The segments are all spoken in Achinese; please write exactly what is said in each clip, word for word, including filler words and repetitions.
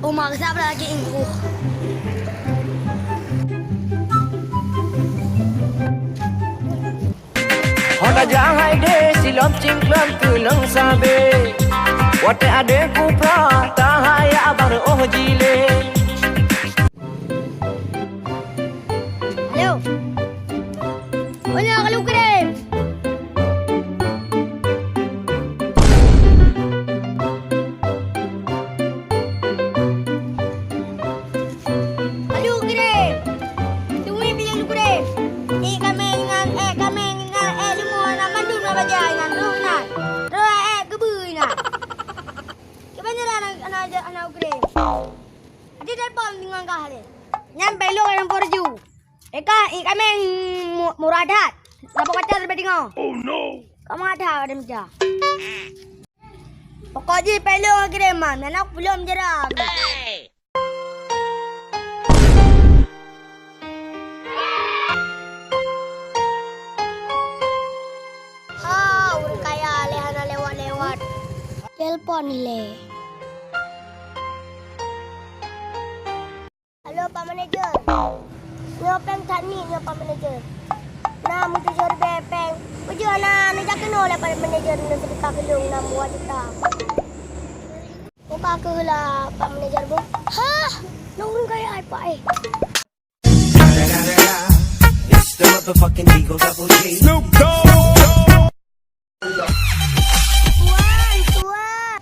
Uma geusabra lagèe ingkuh. Ho tajak hai deh silom cingklom keunong sabe. Watèe adek kupra tahayat barôh jilé. Halo. Nyoe ka lôn kirém. Ka lôn kirém. Tunggu, bila lôn kirém. Ék kaméng nyan, ék kaméng nyan, ék leumo nyan, mandum na bajèe nyan, roh nyan. Roh ék keubeue nyan. Kiban nyan na, na, na, na kirém. Até telepon deungon kah lé. Nyan bèk lôn lam porju. Eka, ék kaméng mu-, murah that. Lapor kaca leubèh deungoe. Oh no. Kamu ada ada meja. Pokok jih pèlong kireman, aneuk belum jeram. Ha, ureueng kaya lé hana lewat-lewat. Telepon lé. Halo, Pak Manager. Nyoe péng that niet nyoe, Pak Manager. Na meutujoh ribèe péng. Peue jeuet hana neujak keunoe lé Pak Manager, neuseudeukah keu lôn nam dua juta. Buka keuh lah, Pak Manager, bu. Hah? Nong ureueng kaya ai, Pak, eh? It's the motherfucking Eagle Double G. Snoop Dogg. Tuan, tuan.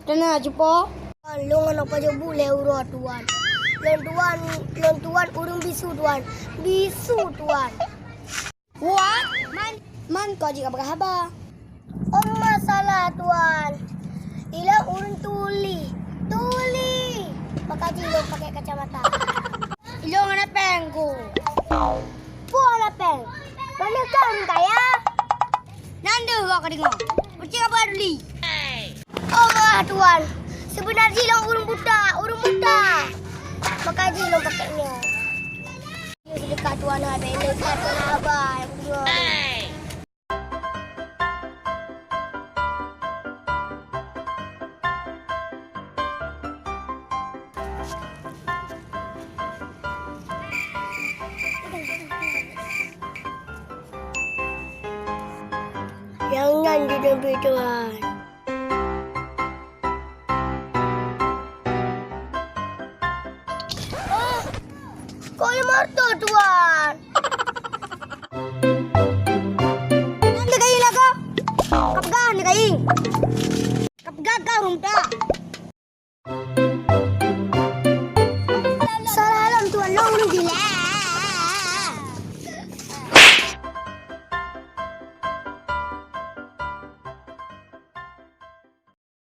Keuneuk cupo? Lôn hana pajoh buet lé uroe, Tuan. Lôn tuan, lôn tuan ureueng bisu, Tuan. Bisu, Tuan. What? Man, man kok jeuet ka peugah haba? Oh, masalah, Tuan. Ilôn ureueng tuli. Tuli. Maka jih lôn pakai kacamata. Ilôn hana péng ku. Peue hana péng? Mana kau ureueng kaya? Nan deuh gok ka deungoe. Meusti ka peugah tuli. Oh, maaf, Tuan. Seubeuna jih lôn ureueng buta, ureueng buta. Maka jih lôn pakai nyoe. Nyoe seudeukah Tuan, haba ilôn, Tuan haba nyang keudua. Nyang nyan jiteubiet Tuan. Oh, kok lé moto, Tuan? Nyan teukayi lah kah? Ka peugah teukayi. Ka peugah kah ureueng buta?